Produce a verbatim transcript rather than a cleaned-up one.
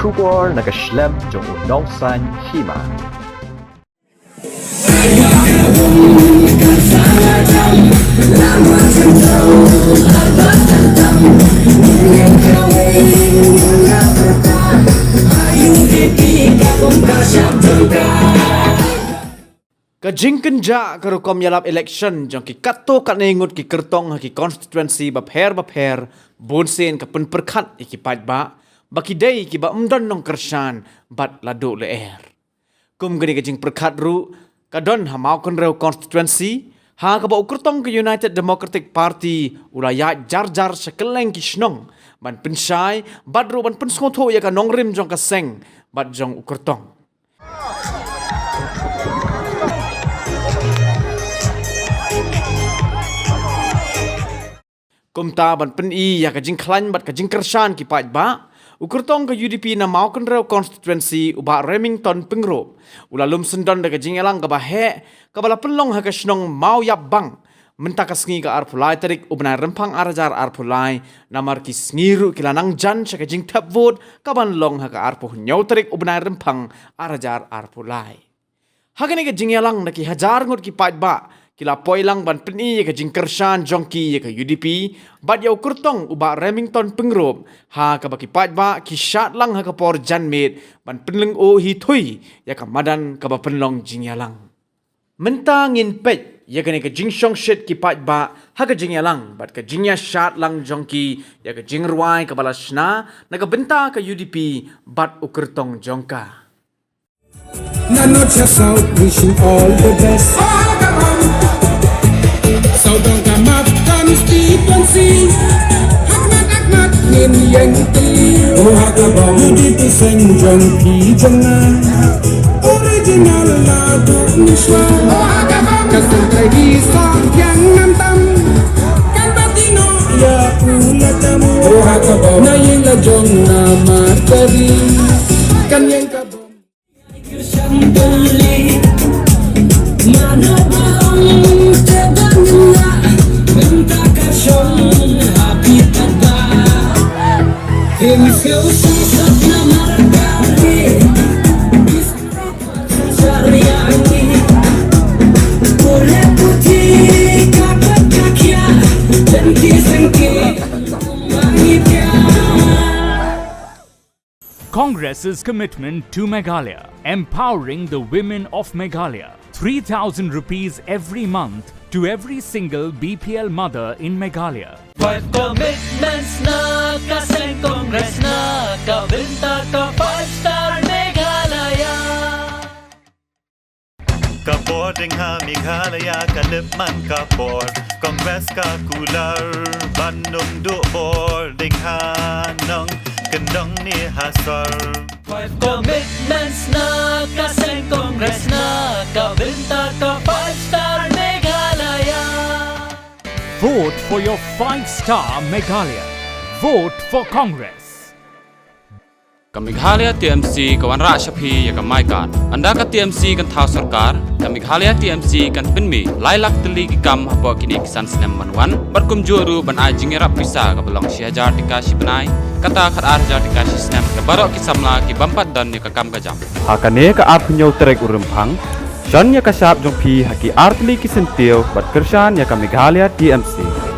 Khubor na ka shlem jong u nongsan hima. Ka jingkynjah ka rukom ïalap election jong ki katto katne ngut ki kyrtong ha ki constituency bapher bapher, bunsien ka pynpyrkhat ïa ki paidbah ba ki dei kiba ym don nongkyrshan bad la duh lyer. Kum kane ka jingpyrkhat ruh ka don ha Mawkynrew constituency, ha kaba u kyrtong ka United Democratic Party u la ïaid jar jar sha kylleng ki shnong ban pynshai bad ruh ban pynsngewthuh ïa ka nongrim jong ka seng bad jong u kyrtong. Kumta ban pyni ïa ka jingkhlaiñ bad ka jingkyrshan ki paidbah, u kyrtong ka U D P na Mawkynrew constituency, u Bah Remington Pyngrope, u la lum syndon da ka jingïalang kaba heh kaba la pynlong ha ka shnong Mawiapbang mynta ka sngi, ka arphew lai tarik u bnai Rymphang ar hajar arphew lai, namar ki sngi ruh ki la nang jan sha ka jingthep vote kaban long ha ka arphew hynñiew tarik u bnai Rymphang ar hajar arphew lai. Ha kane ka jingïalang da ki hajar ngut ki paidbah ki la poi lang ban pyni ïa ka jingkyrshan jong ki ïa ka U D P bad ïa u kyrtong u Bah Remington Pyngrope, ha kaba ki paidbah ki shad lang ha ka por janmiet ban pynlyngngoh hi thui ïa ka madan kaba pynlong jingïalang. Mynta ngin peit ïa kane ka jingshongshit ki paidbah ha ka jingïalang bad ka jingïashad lang jong ki ïa ka jingrwai kaba la shna na ka bynta ka U D P bad u kyrtong jong ka. Nanosha South, wishing all the best. South Dongkamap constituency. Hakmat, hakmat, ngin ïeng tylli. Oh, hakabom. Udi tu seng jong phi jong nga. Original la du nishwa. Oh, hakabom. Ka seng trai di song yang nam tam. Kan batino ya ula tamu. Oh, hakabom. Na ïeng la jong na matari. Kan ïeng kabom. Congress's commitment to Meghalaya, empowering the women of Meghalaya. Three thousand rupees every month to every single B P L mother in Meghalaya. Five commitments na ka seng Congress na ka bynta ka five star Meghalaya. Ka bor ding ha Meghalaya ka lip man ka bor. Congress ka kular ban ym duh bor ding ha nongkyndong ne ha sor. Five commitments na ka seng Congress na ka bynta ka five star Meghalaya. Vote for your five star Meghalaya. Vote for Congress. Ka Meghalaya T M C ka wanrah sha phi ïa ka MyKad. Ynda ka T M C kan thaw sorkar, ka Meghalaya T M C kan pynmih lai lak tylli ki kam hapoh kine ki san snem ban wan, bad kumjuh ruh ban ai jingïarap pisa kaba long shi hajar tyngka shi bnai, kata khatar hajar tyngka shi snem, ïa baroh ki samla ki bym pat don ïa ka kam ka jam. Ha kane ka arphew hynñiew tarik u Rymphang, shon ïa ka shap jong phi ha ki artylli ki syntiew bad kyrshan ïa ka Meghalaya T M C.